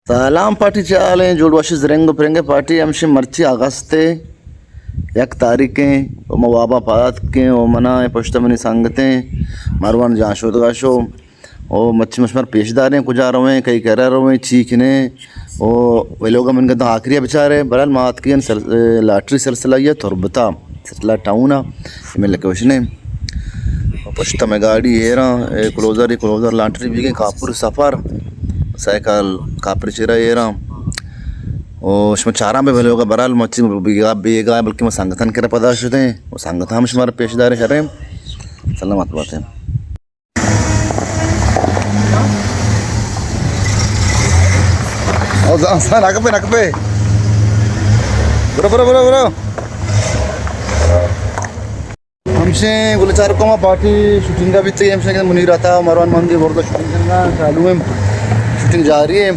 سلام پارٹی، چے حال ایں؟ جوڑ وش، زرنگ و پرنگ؟ پارٹی، ہمشی مرچی اگست ءِ یک تاریخ ایں و ما وابا پاد اتکیں و منا اے پشت منی سنگتیں مروان جان شودگا شو و مچی مشمار پیش داریں، کجا رویں، کئی کرا رویں، چی کنیں و ویلوگا من گنداں آخری بچارے۔ بہرحال ما اتکیں سل-، لاٹری سلسلہ یا تربتا۔ سٹلا ٹاؤن ءَ، ہمے لوکیشن ءَ۔ پشت ءَ مئے گاڑی ایراں، اے کلوزر، اے کلوزر لانٹری بیگیں کاپر سفر، سائیکل کاپر چیرا ایراں۔ او شما چاراں بہ بھلے ہوگا، بہرحال مرچی بیگاہ، بیگاہ بلکہ ما سنگتاں کرا پدا شتیں۔ او سنگتاں ہم شمارا پیش داریں شریں۔ سلامت باتیں۔ او زان، زان، نکپے، نکپے۔ برو، برو، برو، برو۔ ہمشیں گل چار کو ما پارٹی شوٹنگ ءَ بیتگ، ہمشیں کہ منیر عطا، مروان مندی بردا شوٹنگ کنگا، چالو ایں، شوٹنگ جاری ایں۔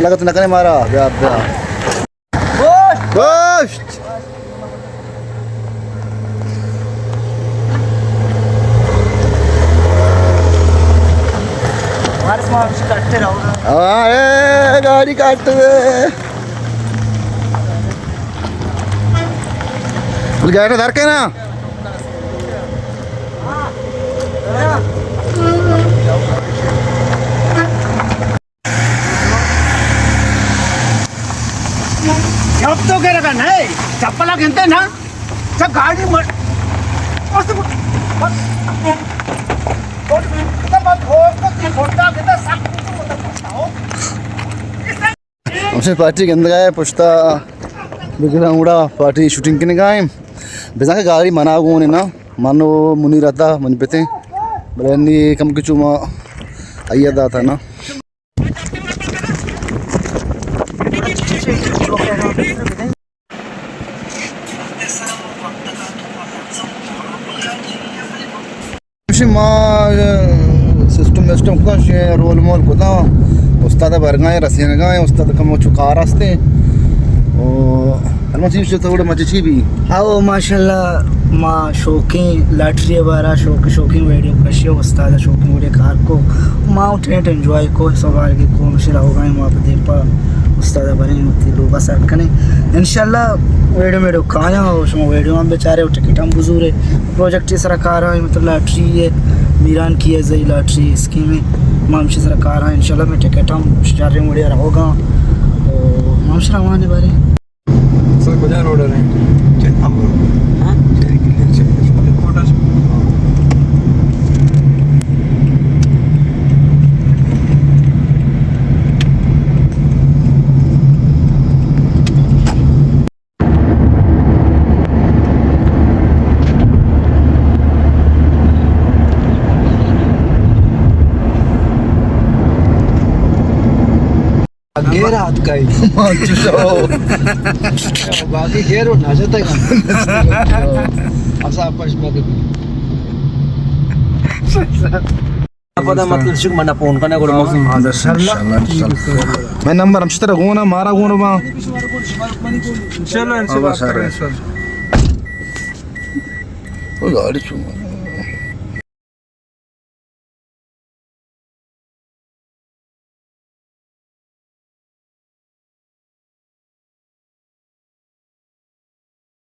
لگت نہ کنے مارا، بیا، بیا۔ گوشت۔ ہاں، اے، گاڑی کٹ دے۔ گاڑی در کے نا۔ جب تو کہہ رہا نہیں، چپلا گنتے نا، جب گاڑی مر-، ہمشیں پارٹی گندگا ایں، پشتا بگڑا اوڑا پارٹی شوٹنگ کنگا ایں۔ بزاں کہ گاڑی منا گون ایں نا، من و منیر عطا منی پتیں، بلے انی کم کہ چو ما آئی ءَ داتا نا۔ ما سسٹم وسٹم کش رول مول کتا، استاد برگائیں، رسینگائیں، استاد کمو چو کار ہستیں۔ او المسی شتو مچ چی بی؟ او ماشاءاللہ، ما شوقیں لاٹری بارا شوق، شوقیں ویڈیو کشی، استاد شوقیں ویڈیو کار کو، ما ٹینٹ انجوائے کو، سوال کی قوم شرا ہو گئے، ما پہ دیم پا استاد بریں، متی لوگا سر کنے۔ انشاءاللہ ویڈیو میڈیو کایاں، او شما ویڈیو ہم بچارے، او ٹکٹ ہم بزورے۔ پروجیکٹ سرا کار آئی، مطلب لاٹری ہے، میران کی ہے زئی لاٹری اسکیم ہے، ما ہمشی سرا کار آئی، انشاءاللہ میں ٹکٹ ہم شارے مڑے رہوگا۔ او ما ہمشی روانے بارے۔ سر، کجا روڈ ءَ رہیں؟ چیک ہم روڈ۔ ہاں؟ Check clear check. Quota check. گیر آتکائی۔ باقی گیر و نہ جتگ۔ اسا پش مدد۔ پدا مطلب شک منا فون کنے گڑا موسم۔ انشاءاللہ، انشاءاللہ۔ میں نمبر ہمشی ترا گونا، مارا گونا با۔ انشاءاللہ، انشاءاللہ۔ او گاڑی چون۔